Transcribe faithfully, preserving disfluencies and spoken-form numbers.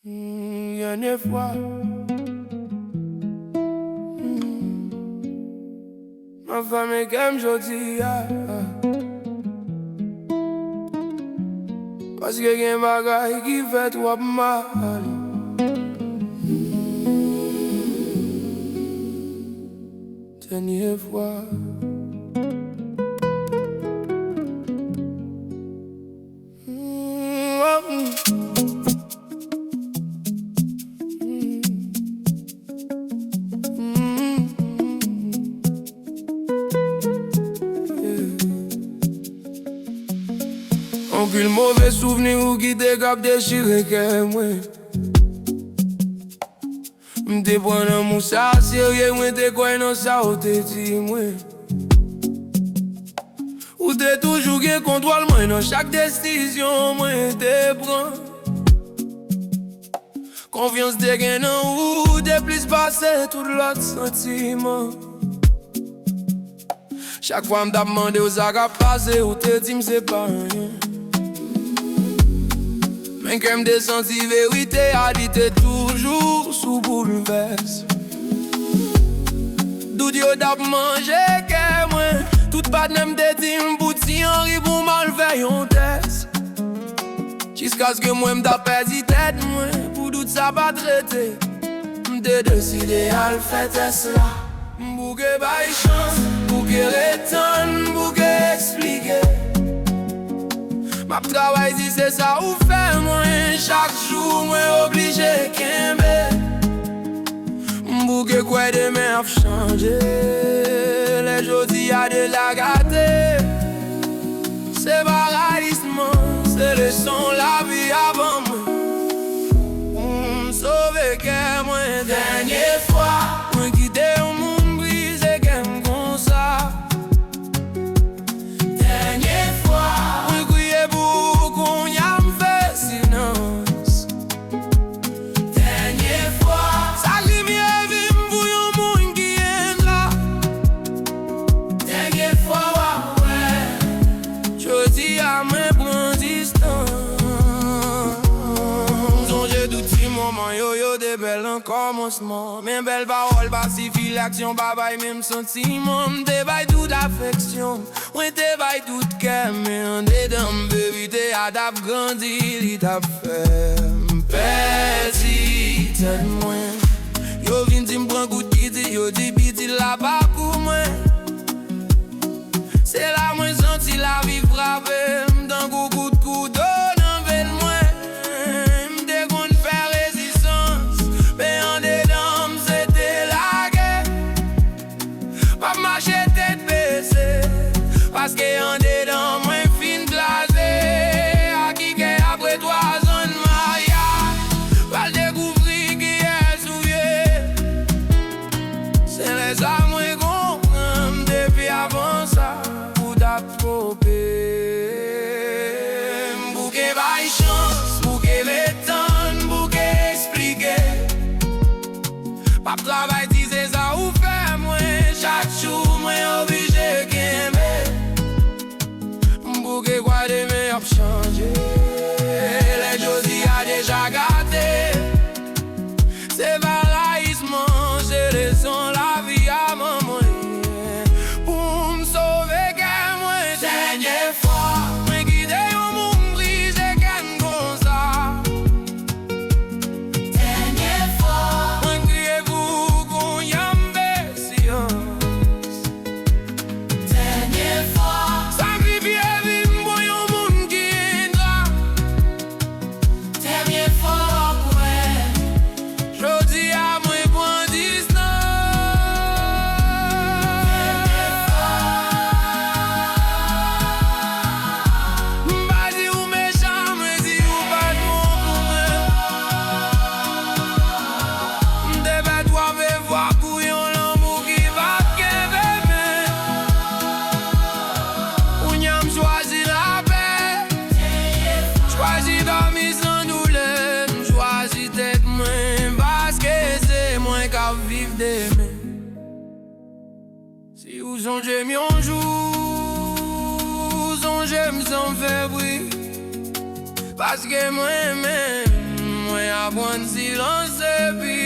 Hmm, dènye fwa. Hmm. M ap fèmen kè m jodi a. Paske gen bagay ki fè twòp mal. Dènye fwa. Anpil move souvni ou kite k ap dechire kè mwen. M te pran lanmou sa serye, mwen te kwè nan sa w te di mwen. Ou te toujou gen kontwòl mwen nan chak desizyon mwen te pran. Konfyans te gen nan ou, ou te plis pase tout lòt santiman. Chak fwa m t ap mande w sa k ap pase, ou te di m se pa anyen. Men kè m te santi verite a, li te toujou sou boulvès. Dout yo t ap manje kè mwen. Tout patnè m te di m pou Ti Anri pou m al fè yon tès. Jiskaske mwen m t ap pèdi tèt mwen, pou dout sa pa t rete. M te deside al fè tès la. M bouke bay chans, bouke ret tann, bouke eksplike. M ap travay di se sa ou fè mwen, chak jou mwen oblije kenbe. M bouke kwè demen ap chanje, lè jodi a deja gate. Se pa rayisman, se leson lavi a ban mwen. Pou m sove kè mwen dènye fwa, mwen kite yon moun brize kè m konsa. Dènye fwa, mwen kriye pou ou, kounye a m fè silans. Dènye fwa, sa limyè vi m pou yon moun ki engra. Dènye fwa w ap wè. Jodi a mwen pran distans. M sonje tout ti moman yo, yo te bèl nan kòmansman. Men bèl pawòl pa sifi, laksyon pa bay menm santiman. M te bay tout afeksyon, mwen te bay tout kè m, men andedan m verite a t ap grandi, li t ap fè m pèdi tèt mwen. Yo vin di m pran kout ki di, yo di pitit la pa pou mwen. Se la mwen santi lavi frape m tankou kout kouto nan venn mwen. M te konn fè rezistans, men andedan m se te lagè. M ap mache tèt bese, paske andedan mwen fin blaze. Aki kè apre twa zan maryaj, pral dekouvri kiyès ou ye. Se lè sa mwen konprann, depi avan sa, ou t ap kope. M bouke bay chans, bouke ret tann, bouke eksplike. M ap travay di se sa ou fè mwen, chak jou mwen oblije kenbe. M bouke kwè demen ap chanje, lè jodi a deja gate. Se pa rayisman, se leson lavi a ban mwen. Pou m sove kè mwen dènye fwa, mwen kite yon moun brize kè m konsa. Dènye fwa, mwen kriye pou ou, kounye a m fè silans. Dènye fwa, sakrifye vi m pou yon moun ki engra. Dènye fwa w ap wè. Jodi a mwen pran distans. Dènye fwa. M pa di ou mechan, mwen di ou pa t bon pou mwen. M te pè twòp efò pou yon lanmou ki pa t kenbe men. Kounye a m chwazi lapè. Chwazi dòmi san doulè. M chwazi tèt mwen, paske se mwen k ap viv demen. Si ou sonje m yon jou, sonje m san fè bri. Paske mwen menm, mwen Pran silans epi